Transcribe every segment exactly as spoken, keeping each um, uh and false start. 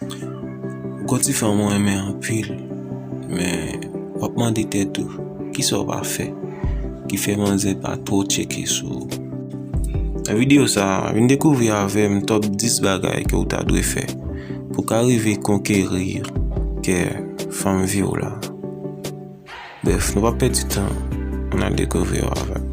Ou gon ti fanm ou renmen anpil, men w ap mande tèt ou, kisa w pa fè ki fè manzè pa twò tcheke sou ou? Nan videyo sa a, vin dekouvri avè m top dis bagay ke w ta dwe fè pou w ka rive konkeri kè fanm vi w la. Brèf, nou p ap pèdi tan, ann al dekouvri yo avè m.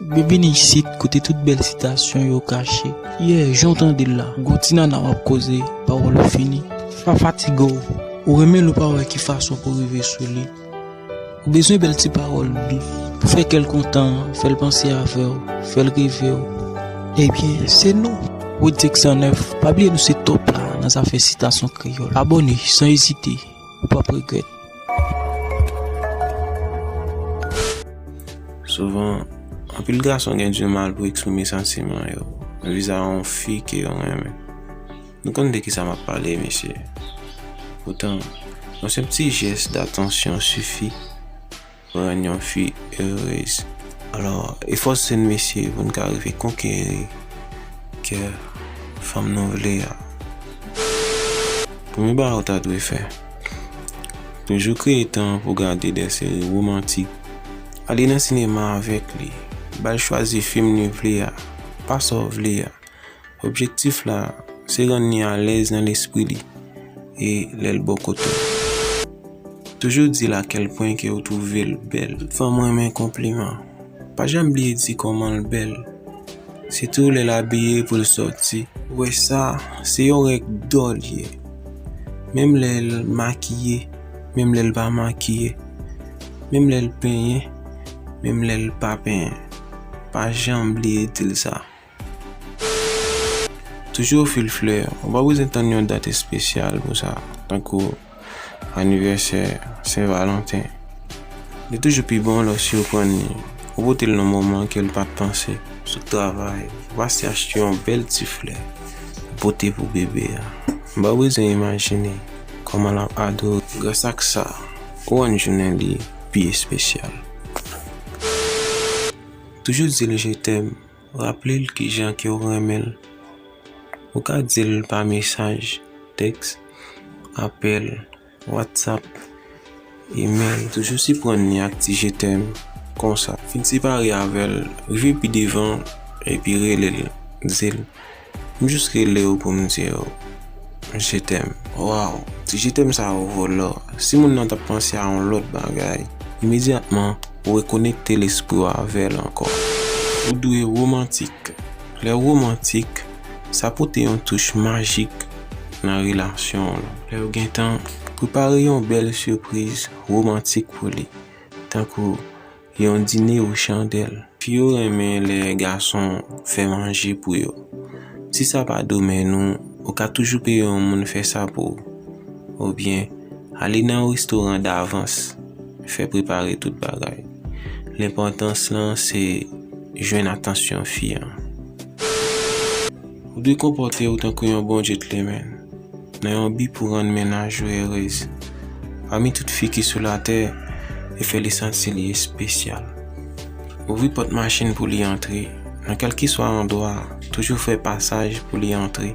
Byenvini isit, kote tout bèl sitasyon yo kache. Yeah, jan w tande l la, gon ti nana w ap koze, pawòl ou fini. Pa fatige w, ou renmen l ou pa wè ki fason pou rive sou li. Ou bezwen bèl ti pawòl dous pou fè kè l kontan, fè l panse avè w, fè l reve w. Ebyen, se nou, Wid senk san nèf. Pa bliye nou se top la nan zafè sitasyon kreyòl. Abòne san ezite, ou p ap regrèt. Souvan, anpil gason gen dimal pou eksprime santiman yo vizavi yon fi ke yo renmen. Nou konn de kisa m ap pale, mesye. Poutan, yon senp ti jès datansyon sifi pou rann yon fi erez. Alò, efòse n, mesye, pou n ka rive konkeri kè fanm nou vle a. Premye bagay ou ta dwe fè, toujou kreye tan pou gade de seri womantik. Ale nan sinema avèk li. Ba l chwazi fim li vle a, pa sa w vle a. Objektif la, se rann li alèz nan lespri li e lè l bò kote w. Toujou di l a kèl pwen ke w twouve l bèl. Tout fanm renmen konpliman. Pa janm bliye di kòman l bèl. Sitou lè l abiye pou l sòti. Ou wè sa, se yon règ dò l ye. Menm lè l makiye, menm lè l pa makiye, menm lè l penyen, menm lè l pa penyen. Pa janm bliye di l sa. Toujou ofri l flè. Ou pa bezwen tann yon dat espesyal pou sa, tankou anivèsè, Sen Valanten. Li toujou pi bon lè w siprann li. Ou pote l nan moman ke l pa t panse. Sot travay, ou pase achte yon bèl ti flè pou pote pou bebe a. M pa bezwen imajine kòman l ap adore w. Gras ak sa, ou rann jounen li pi espesyal. Toujou di l je t'aime. Raple l kijan ke w renmen l. Ou ka di l pa mesaj, tèks, apèl, WhatsApp, email. Toujou siprann li ak ti je t'aime konsa. Fin separe avè l, rive pi devan, epi rele l, di l, "M jis rele w pou m di w je t'aime." Waw, ti je t'aime sa yo vo lò. Si moun nan t ap panse a yon lòt bagay, imedyatman, ou rekonekte lespri w avè l ankò. Ou dwe womantik. Lè w womantik, sa pote yon touch majik nan relasyon w lan. Lè w gen tan, prepare yon bèl sipriz womantik pou li, tankou yon dine o chandèl. Fi yo renmen lè gason fè manje pou yo. Si sa pa domèn ou, ou ka toujou peye yon moun fè sa pou ou. Oubyen, ale nan yon restoran davans, fè prepare tout bagay. Lenpòtans lan se jwenn atansyon fi an. Ou dwe konpòte w tankou yon bon gentleman, nan yon bi pou rann mennaj ou erez. Pami tout fi ki sou latè, e fè li santi li espesyal. Ouvri pòt machin pou li antre. Nan kèlkeswa andwa, toujou fè pasaj pou li antre.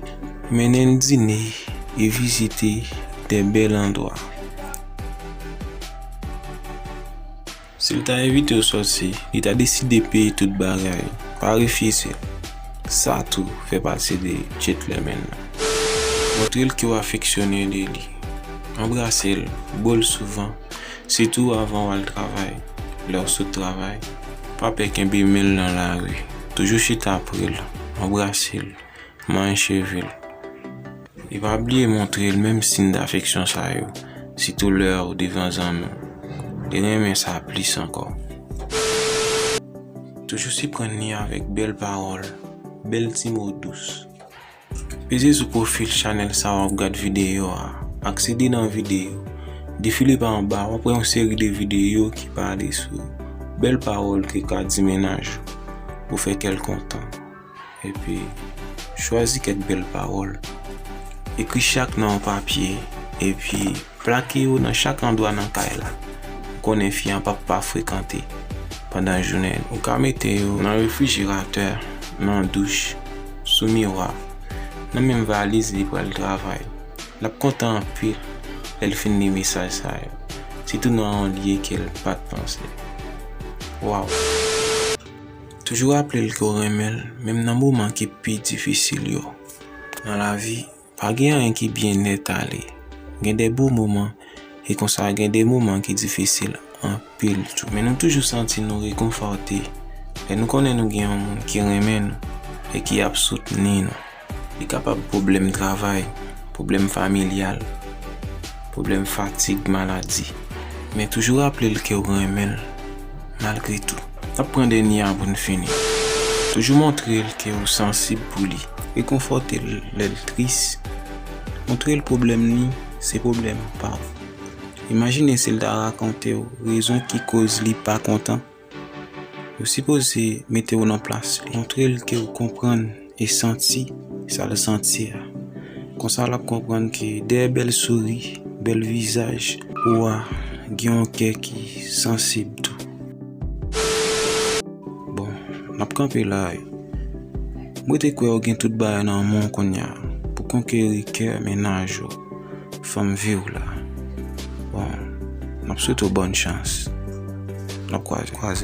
Mennen l dine e vizite de bèl andwa. Si l ta envite w sòti, li ta deside peye tout bagay, pa refize l. Sa tou fè pati de gentleman nan. Montre l ke w afeksyone de li. Anbrase l, bo l souvan, sitou avan w al travay, lè w sot travay. Pa pè kenbe men l nan lari. Toujou chita pre l, anbrase l, manyen cheve l. E pa bliye montre l menm siy dafeksyon sa yo, sitou lè w devan zanmi w. Li renmen sa plis ankò. Toujou siprann li avèk bèl pawòl, bèl ti mo dous. Peze sou pwofil chanèl sa w ap gad videyo a, aksede nan videyo, defile pa anba, w ap wè yon seri de videyo ki pale sou bèl pawòl ke ka di mennaj ou pou fè kè l kontan. Epi, chwazi kèk bèl pawòl. Ekri chak nan yon papye, epi plake yo nan chak andwa nan kay la. Ou konnen fi an p ap pa frekante pandan jounen. Ou ka mete yo nan refrijeratè, nan douch, sou miwa, nan menm valiz li pral travay. L ap kontan anpil lè l fin li mesaj sa yo, sitou nan yon lye ke l pa t panse. Waw! Toujou raple l ke w renmen l, menm nan moman ki pi difisil yo nan lavi. Pa gen anyen ki byen nèt ale. Gen de bo moman, e konsa gen de moman ki difisil anpil tou. Men nou toujou santi nou rekonfòte lè nou konnen nou gen yon moun ki renmen nou e ki ap soutni nou. Li kapab pwoblèm travay, pwoblèm familyal, pwoblèm fatig, maladi. Men toujou raple l ke w renmen l malgre tou. N ap pran dènye a pou n fini. Toujou montre l ke w sansib pou li. Rekonfòte l lè l tris. Montre l pwoblèm li se pwoblèm pa w. Imajine si l ta rakonte w rezon ki koz li pa kontan. Ou sipoze mete w nan plas li. Montre l ke w konprann e santi sa l santi a. Konsa l ap konprann ke dèyè bèl souri, bèl vizaj ou a, gen yon kè ki sansib tou. Bon, n ap kanpe la wi. Mwen te kwè w gen tout bagay nan men w kounye a pou konkeri kè mennaj ou, fanm vi w la. Bon, n ap swete w bòn chans. N ap kwaze.